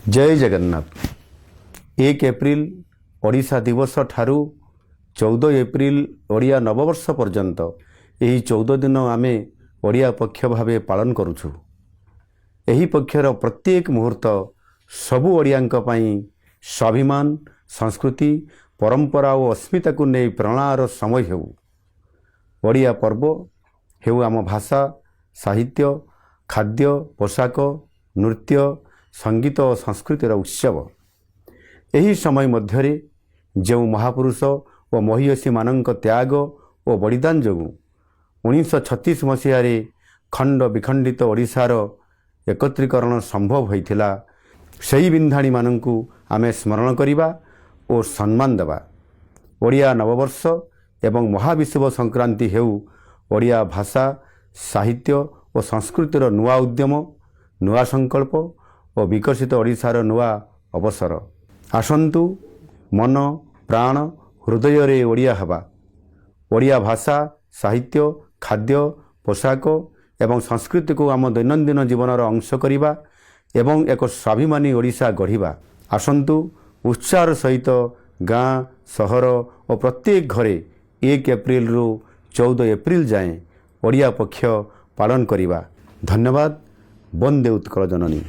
ଜୟ Jagannath. 1 April Odisha ଦିବସ ଠାରୁ 14 April Odia ନବବର୍ଷ ପର୍ଯ୍ୟନ୍ତ ଏହି 14 ଦିନ ଆମେ ଓଡ଼ିଆ ପକ୍ଷ ଭାବେ ପାଳନ କରୁଛୁ। ଏହି ପକ୍ଷର ପ୍ରତ୍ୟେକ ମୁହୂର୍ତ୍ତ ସବୁ ଓଡ଼ିଆଙ୍କ ପାଇଁ ସ୍ୱାଭିମାନ, ସଂସ୍କୃତି, ପରମ୍ପରା ଓ ଅସ୍ମିତାକୁ ନେଇ ପ୍ରେରଣାର ସମୟ ହେଉ। ଓଡ଼ିଆ ପର୍ବ ହେଉ ଆମ ଭାଷା, ସାହିତ୍ୟ, ଖାଦ୍ୟ, ପୋଷାକ, ନୃତ୍ୟ, ସଙ୍ଗୀତ ଓ ସଂସ୍କୃତିର ଉତ୍ସବ। ଏହି ସମୟ ମଧ୍ୟରେ ଯେଉଁ ମହାପୁରୁଷ ଓ ମହିୟସୀମାନଙ୍କ ତ୍ୟାଗ ଓ ବଳିଦାନ ଯୋଗୁଁ 1936 ମସିହାରେ ଖଣ୍ଡ ବିଖଣ୍ଡିତ ଓଡ଼ିଶାର ଏକତ୍ରୀକରଣ ସମ୍ଭବ ହୋଇଥିଲା, ସେହି ବିନ୍ଧାଣୀମାନଙ୍କୁ ଆମେ ସ୍ମରଣ କରିବା ଓ ସମ୍ମାନ ଦେବା। ଓଡ଼ିଆ ନବବର୍ଷ ଏବଂ ମହାବିଷୁବ ସଂକ୍ରାନ୍ତି ହେଉ ଓଡ଼ିଆ ଭାଷା, ସାହିତ୍ୟ ଓ ସଂସ୍କୃତିର ନୂଆ ଉଦ୍ୟମ, ନୂଆ ସଂକଳ୍ପ ଓ ବିକଶିତ ଓଡ଼ିଶାର ନୂଆ ଅବସର। ଆସନ୍ତୁ, ମନ, ପ୍ରାଣ, ହୃଦୟରେ ଓଡ଼ିଆ ହେବା। ଓଡ଼ିଆ ଭାଷା, ସାହିତ୍ୟ, ଖାଦ୍ୟ, ପୋଷାକ ଏବଂ ସଂସ୍କୃତିକୁ ଆମ ଦୈନନ୍ଦିନ ଜୀବନର ଅଂଶ କରିବା ଏବଂ ଏକ ସ୍ୱାଭିମାନୀ ଓଡ଼ିଶା ଗଢ଼ିବା। ଆସନ୍ତୁ, ଉତ୍ସାହର ସହିତ ଗାଁ, ସହର ଓ ପ୍ରତ୍ୟେକ ଘରେ 1 ଏପ୍ରିଲରୁ 14 ଏପ୍ରିଲ ଯାଏଁ ଓଡ଼ିଆ ପକ୍ଷ ପାଳନ କରିବା। ଧନ୍ୟବାଦ। ବନ୍ଦେ ଉତ୍କଳ ଜନନୀ।